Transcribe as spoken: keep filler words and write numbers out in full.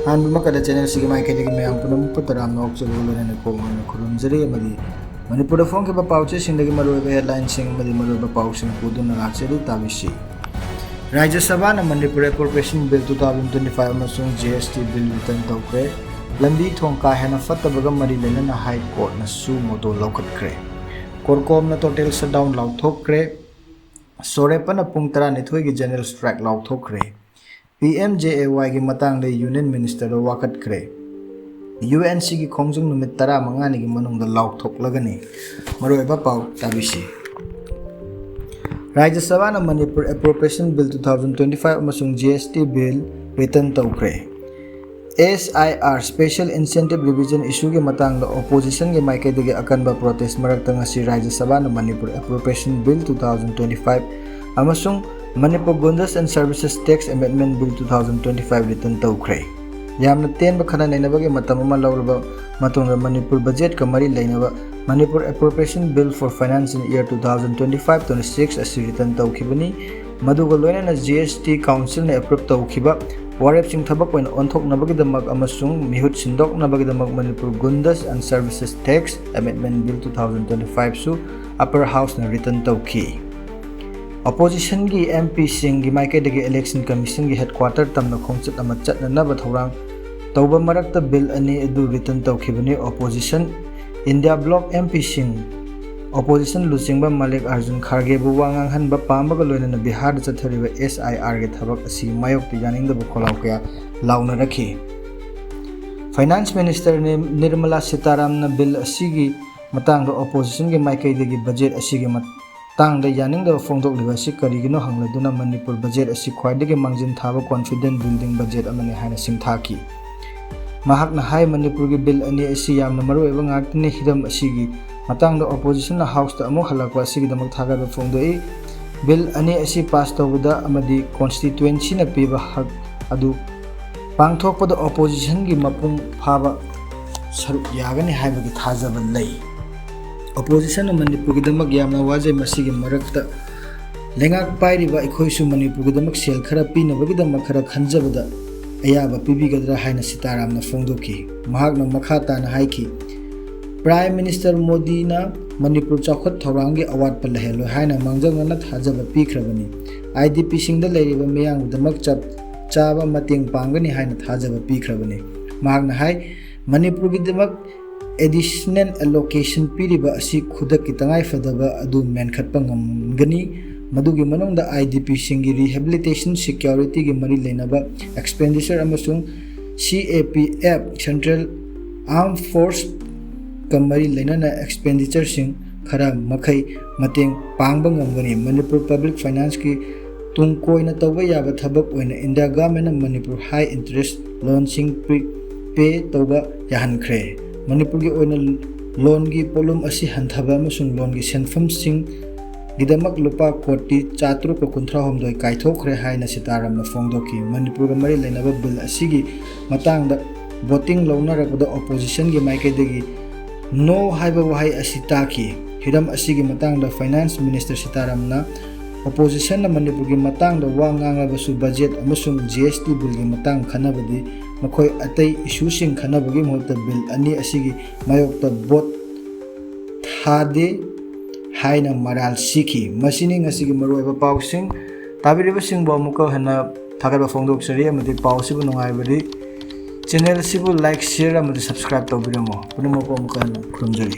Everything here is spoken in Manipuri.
ꯑꯍꯥꯟꯕꯃꯛꯇꯗ ꯆꯦꯅꯦꯜꯁꯤꯒꯤ ꯃꯥꯏꯀꯩꯗꯒꯤ ꯃꯌꯥꯝ ꯄꯨꯝꯅꯃꯛꯄꯨ ꯇꯔꯥꯝꯅ ꯑꯣꯛꯆꯕꯒ ꯂꯣꯏꯅꯅ ꯀꯣꯛ ꯉꯥꯎꯅ ꯈꯨꯔꯨꯝꯖꯔꯤ ꯑꯃꯗꯤ ꯃꯅꯤꯄꯨꯔꯗ ꯐꯣꯡꯈꯤꯕ ꯄꯥꯎꯆꯦꯁꯤꯡꯗꯒꯤ ꯃꯔꯨꯑꯣꯏꯕ ꯍꯦꯗꯂꯥꯏꯟꯁꯤꯡ ꯑꯃꯗꯤ ꯃꯔꯨꯑꯣꯏꯕ ꯄꯥꯎꯁꯤꯡ ꯄꯨꯗꯨꯅ ꯂꯥꯛꯆꯔꯤ꯫ ꯇꯥꯕꯤꯁꯤ꯫ ꯔꯥꯖ꯭ꯌ ꯁꯚꯥꯅ Manipur appropriation bill two thousand twenty five ꯑꯃꯁꯨꯡ G S T bill return ꯇꯧꯈ꯭ꯔꯦ꯫ ꯂꯝꯕꯤ ꯊꯣꯡ ꯀꯥ ꯍꯦꯟꯅ ꯐꯠꯇꯕꯒ ꯃꯔꯤ ꯂꯩꯅꯅ ꯍꯥꯏ ꯀꯣꯔꯠꯅ ꯁꯨ ꯃꯣꯇꯣ ꯂꯧꯈꯠꯈ꯭ꯔꯦ꯫ ꯀꯣꯔꯀꯣꯝꯅ ꯇꯣꯇꯦꯜ ꯁꯠꯗꯥꯎꯟ ꯂꯥꯎꯊꯣꯛꯈ꯭ꯔꯦ꯫ ꯁꯣꯔꯦꯞꯄꯅ ꯄꯨꯡ ꯇꯔꯥꯅꯤꯊꯣꯏꯒꯤ ꯖꯦꯅꯔꯦꯜ ꯁ꯭ꯇ꯭ꯔꯥꯏꯛ ꯂꯥꯎꯊꯣꯛꯈ꯭ꯔꯦ꯫ P M J A Yꯒꯤ ꯃꯇꯥꯡꯗ ꯌꯨꯅꯤꯌꯟ ꯃꯤꯅꯤꯁꯇꯔꯗ ꯋꯥꯀꯠꯈ꯭ꯔꯦ꯫ UNCꯒꯤ ꯈꯣꯡꯖꯪ ꯅꯨꯃꯤꯠ ꯇꯔꯥꯃꯉꯥꯅꯤꯒꯤ ꯃꯅꯨꯡꯗ ꯂꯥꯎꯊꯣꯛꯂꯒꯅꯤ꯫ ꯃꯔꯨꯑꯣꯏꯕ ꯄꯥꯎ ꯇꯥꯕꯤꯁꯤ꯫ ꯔꯥꯖ꯭ꯌ ꯁꯚꯥꯅ Manipur appropriation bill two thousand twenty five ꯑꯃꯁꯨꯡ G S T bill return ꯇꯧꯈ꯭ꯔꯦ꯫ S I R, Special Incentive Revision issueꯒꯤ ꯃꯇꯥꯡꯗ ꯑꯣꯄꯣꯖꯤꯁꯟꯒꯤ ꯃꯥꯏꯀꯩꯗꯒꯤ ꯑꯀꯟꯕ ꯄ꯭ꯔꯣꯇꯦꯁ ꯃꯔꯛꯇ ꯉꯁꯤ ꯔꯥꯖ꯭ꯌ ꯁꯚꯥꯅ Manipur appropriation bill two thousand twenty five ꯑꯃꯁꯨꯡ Manipur Goods and Services Tax Amendment Bill two thousand twenty five return ꯇꯧꯈ꯭ꯔꯦ꯫ ꯌꯥꯝꯅ ꯇꯦꯟꯕ ꯈꯟꯅ ꯅꯩꯅꯕꯒꯤ ꯃꯇꯝ ꯑꯃ ꯂꯧꯔꯕ ꯃꯇꯨꯡꯗ ꯃꯅꯤꯄꯨꯔ ꯕꯖꯦꯠꯀ ꯃꯔꯤ ꯂꯩꯅꯕ Manipur Appropriation Bill for Financial Year two thousand twenty five twenty six ꯑꯁꯤ ꯔꯤꯇꯔꯟ ꯇꯧꯈꯤꯕꯅꯤ꯫ ꯃꯗꯨꯒ ꯂꯣꯏꯅꯅ G S T Councilꯅ ꯑꯦꯄ꯭ꯔꯨꯞ ꯇꯧꯈꯤꯕ ꯋꯥꯔꯦꯞꯁꯤꯡ ꯊꯕꯛ ꯑꯣꯏꯅ ꯑꯣꯟꯊꯣꯛꯅꯕꯒꯤꯗꯃꯛ ꯑꯃꯁꯨꯡ ꯃꯤꯍꯨꯠ ꯁꯤꯟꯗꯣꯛꯅꯕꯒꯤꯗꯃꯛ Manipur Goods and Services Tax Amendment Bill two thousand twenty five ꯁꯨ Upper Houseꯅ ꯔꯤꯇꯔꯟ ꯇꯧꯈꯤ꯫ ꯑꯣꯄꯣꯖꯤꯁꯟꯒꯤ MPꯁꯤꯡꯒꯤ ꯃꯥꯏꯀꯩꯗꯒꯤ ꯏꯂꯦꯛꯁꯟ ꯀꯃꯤꯁꯟꯒꯤ ꯍꯦꯗꯀ꯭ꯋꯥꯇꯔ ꯇꯝꯅ ꯈꯣꯡꯆꯠ ꯑꯃ ꯆꯠꯅꯅꯕ ꯊꯧꯔꯥꯡ ꯇꯧꯕ ꯃꯔꯛꯇ ꯕꯤꯜ ꯑꯅꯤ ꯑꯗꯨ ꯔꯤꯇꯔꯟ ꯇꯧꯈꯤꯕꯅꯤ꯫ ꯑꯣꯄꯣꯖꯤꯁꯟ ꯏꯟꯗꯤꯌꯥ ꯕ꯭ꯂꯣꯛ MPꯁꯤꯡ ꯑꯣꯄꯣꯖꯤꯁꯟ ꯂꯨꯆꯤꯡꯕ ꯃꯜꯂꯤꯛ ꯑꯥꯔꯖꯨꯟ ꯈꯥꯔꯒꯦꯕꯨ ꯋꯥ ꯉꯥꯡꯍꯟꯕ ꯄꯥꯝꯕꯒ ꯂꯣꯏꯅꯅ ꯕꯤꯍꯥꯔꯗ ꯆꯠꯊꯔꯤꯕ S I Rꯒꯤ ꯊꯕꯛ ꯑꯁꯤꯒꯤ ꯃꯥꯌꯣꯛꯇ ꯌꯥꯅꯤꯡꯗꯕ ꯈꯣꯜꯂꯥꯎ ꯀꯌꯥ ꯂꯥꯎꯅꯔꯛꯈꯤ꯫ ꯐꯥꯏꯅꯥꯟꯁ ꯃꯤꯅꯤꯁꯇꯔ ꯅꯤꯔꯃꯂꯥ ꯁꯤꯇꯥꯔꯥꯝꯅ ꯕꯤꯜ ꯑꯁꯤꯒꯤ ꯃꯇꯥꯡꯗ ꯑꯣꯄꯣꯖꯤꯁꯟꯒꯤ ꯃꯥꯏꯀꯩꯗꯒꯤ ꯕꯖꯦꯠ ꯑꯁꯤꯒꯤ ꯃꯇꯥꯡꯗ ꯌꯥꯅꯤꯡꯗꯕ ꯐꯣꯡꯗꯣꯛꯂꯤꯕ ꯑꯁꯤ ꯀꯔꯤꯒꯤꯅꯣ ꯍꯪꯂꯗꯨꯅ ꯃꯅꯤꯄꯨꯔ ꯕꯖꯦꯠ ꯑꯁꯤ ꯈ꯭ꯋꯥꯏꯗꯒꯤ ꯃꯥꯡꯖꯤꯟ ꯊꯥꯕ confidence building budget ꯑꯃꯅꯤ ꯍꯥꯏꯅ ꯁꯤꯡꯊꯥꯈꯤ꯫ ꯃꯍꯥꯛꯅ ꯍꯥꯏ, ꯃꯅꯤꯄꯨꯔꯒꯤ ꯕꯤꯜ ꯑꯅꯤ ꯑꯁꯤ ꯌꯥꯝꯅ ꯃꯔꯨꯑꯣꯏꯕ ꯉꯥꯛꯇꯅꯤ꯫ ꯍꯤꯔꯝ ꯑꯁꯤꯒꯤ ꯃꯇꯥꯡꯗ ꯑꯣꯄꯣꯖꯤꯁꯟꯅ ꯍꯥꯎꯁꯇ ꯑꯃꯨꯛ ꯍꯜꯂꯛꯄ ꯑꯁꯤꯒꯤꯗꯃꯛ ꯊꯥꯒꯠꯄ ꯐꯣꯡꯗꯣꯛꯏ꯫ ꯕꯤꯜ ꯑꯅꯤ ꯑꯁꯤ ꯄꯥꯁ ꯇꯧꯕꯗ ꯑꯃꯗꯤ ꯀꯣꯟꯁꯇꯤꯇ꯭ꯋꯦꯟꯁꯤꯅ ꯄꯤꯕ ꯍꯛ ꯑꯗꯨ ꯄꯥꯡꯊꯣꯛꯄꯗ ꯑꯣꯄꯣꯖꯤꯁꯟꯒꯤ ꯃꯄꯨꯡ ꯐꯥꯕ ꯁꯔꯨꯛ ꯌꯥꯒꯅꯤ ꯍꯥꯏꯕꯒꯤ ꯊꯥꯖꯕ ꯂꯩ꯫ ꯑꯣꯄꯣꯖꯤꯁꯟꯅ ꯃꯅꯤꯄꯨꯔꯒꯤꯗꯃꯛ ꯌꯥꯝꯅ ꯋꯥꯖꯩ꯫ ꯃꯁꯤꯒꯤ ꯃꯔꯛꯇ ꯂꯩꯉꯥꯛ ꯄꯥꯏꯔꯤꯕ ꯑꯩꯈꯣꯏꯁꯨ ꯃꯅꯤꯄꯨꯔꯒꯤꯗꯃꯛ ꯁꯦꯜ ꯈꯔ ꯄꯤꯅꯕꯒꯤꯗꯃꯛ ꯈꯔ ꯈꯟꯖꯕꯗ ꯑꯌꯥꯕ ꯄꯤꯕꯤꯒꯗ꯭ꯔꯥ ꯍꯥꯏꯅ ꯁꯤꯇꯥꯔꯥꯝꯅ ꯐꯣꯡꯗꯣꯛꯈꯤ꯫ ꯃꯍꯥꯛꯅ ꯃꯈꯥ ꯇꯥꯅ ꯍꯥꯏꯈꯤ, Prime Minister ꯃꯣꯗꯤꯅ ꯃꯅꯤꯄꯨꯔ ꯆꯥꯎꯈꯠ ꯊꯧꯔꯥꯡꯒꯤ ꯑꯋꯥꯠꯄ ꯂꯩꯍꯜꯂꯣꯏ ꯍꯥꯏꯅ ꯃꯥꯡꯖꯧꯅꯅ ꯊꯥꯖꯕ ꯄꯤꯈ꯭ꯔꯕꯅꯤ꯫ IDPꯁꯤꯡꯗ ꯂꯩꯔꯤꯕ ꯃꯤꯌꯥꯝꯒꯤꯗꯃꯛ ꯆꯞ ꯆꯥꯕ ꯃꯇꯦꯡ ꯄꯥꯡꯒꯅꯤ ꯍꯥꯏꯅ ꯊꯥꯖꯕ ꯄꯤꯈ꯭ꯔꯕꯅꯤ꯫ ꯃꯍꯥꯛꯅ ꯍꯥꯏ, ꯃꯅꯤꯄꯨꯔꯒꯤꯗꯃꯛ additional allocation ꯄꯤꯔꯤꯕ ꯑꯁꯤ ꯈꯨꯗꯛꯀꯤ ꯇꯉꯥꯏꯐꯗꯕ ꯑꯗꯨ ꯃꯦꯟꯈꯠꯄ ꯉꯝꯒꯅꯤ꯫ ꯃꯗꯨꯒꯤ ꯃꯅꯨꯡꯗ IDPꯁꯤꯡꯒꯤ rehabilitation securityꯒꯤ ꯃꯔꯤ ꯂꯩꯅꯕ expenditure ꯑꯃꯁꯨꯡ CAPF, Central Armed Forceꯀ ꯃꯔꯤ ꯂꯩꯅꯅ expenditureꯁꯤꯡ ꯈꯔ ꯃꯈꯩ ꯃꯇꯦꯡ ꯄꯥꯡꯕ ꯉꯝꯒꯅꯤ꯫ ꯃꯅꯤꯄꯨꯔ public financeꯀꯤ ꯇꯨꯡ ꯀꯣꯏꯅ ꯇꯧꯕ ꯌꯥꯕ ꯊꯕꯛ ꯑꯣꯏꯅ India Governmentꯅ Manipur high interest loanꯁꯤꯡ pre-, pay ꯇꯧꯕ ꯌꯥꯍꯟꯈ꯭ꯔꯦ꯫ ꯃꯅꯤꯄꯨꯔꯒꯤ ꯑꯣꯏꯅ loanꯒꯤ ꯄꯣꯠꯂꯨꯝ ꯑꯁꯤ ꯍꯟꯊꯕ ꯑꯃꯁꯨꯡ loanꯒꯤ ꯁꯦꯟꯐꯝꯁꯤꯡꯒꯤꯗꯃꯛ ꯂꯨꯄꯥ ꯀꯣꯇꯤ ꯆꯥꯇ꯭ꯔꯨꯛꯀ ꯀꯨꯟꯊ꯭ꯔꯥ ꯍꯨꯝꯗꯣꯏ ꯀꯥꯏꯊꯣꯛꯈ꯭ꯔꯦ ꯍꯥꯏꯅ ꯁꯤꯇꯥꯔꯥꯝꯅ ꯐꯣꯡꯗꯣꯛꯈꯤ꯫ ꯃꯅꯤꯄꯨꯔꯒ ꯃꯔꯤ ꯂꯩꯅꯕ bill ꯑꯁꯤꯒꯤ ꯃꯇꯥꯡꯗ voting ꯂꯧꯅꯔꯛꯄꯗ oppositionꯒꯤ ꯃꯥꯏꯀꯩꯗꯒꯤ no ꯍꯥꯏꯕ ꯋꯥꯍꯩ ꯑꯁꯤ ꯇꯥꯈꯤ꯫ ꯍꯤꯔꯝ ꯑꯁꯤꯒꯤ ꯃꯇꯥꯡꯗ Finance Minister ꯁꯤꯇꯥꯔꯥꯝꯅ, oppositionꯅ ꯃꯅꯤꯄꯨꯔꯒꯤ ꯃꯇꯥꯡꯗ ꯋꯥ ꯉꯥꯡꯂꯕꯁꯨ budget ꯑꯃꯁꯨꯡ GST billꯒꯤ ꯃꯇꯥꯡ ꯈꯟꯅꯕꯗꯤ ꯃꯈꯣꯏ ꯑꯇꯩ issueꯁꯤꯡ ꯈꯟꯅꯕꯒꯤ ꯃꯍꯨꯠꯇ bill ꯑꯅꯤ ꯑꯁꯤꯒꯤ ꯃꯥꯌꯣꯛꯇ vote ꯊꯥꯗꯦ ꯍꯥꯏꯅ ꯃꯔꯥꯜ ꯁꯤꯈꯤ꯫ ꯃꯁꯤꯅꯤ ꯉꯁꯤꯒꯤ ꯃꯔꯨꯑꯣꯏꯕ ꯄꯥꯎꯁꯤꯡ꯫ ꯇꯥꯕꯤꯔꯤꯕꯁꯤꯡꯕꯨ ꯑꯃꯨꯛꯀ ꯍꯟꯅ ꯊꯥꯒꯠꯄ ꯐꯣꯡꯗꯣꯛꯆꯔꯤ ꯑꯃꯗꯤ ꯄꯥꯎ ꯑꯁꯤꯕꯨ ꯅꯨꯡꯉꯥꯏꯕꯗꯤ channel ꯑꯁꯤꯕꯨ like, share ꯑꯃꯗꯤ subscribe ꯇꯧꯕꯤꯔꯝꯃꯨ꯫ ꯄꯨꯝꯅꯃꯛꯄꯨ ꯑꯃꯨꯛꯀ ꯍꯟꯅ ꯈꯨꯔꯨꯝꯖꯔꯤ꯫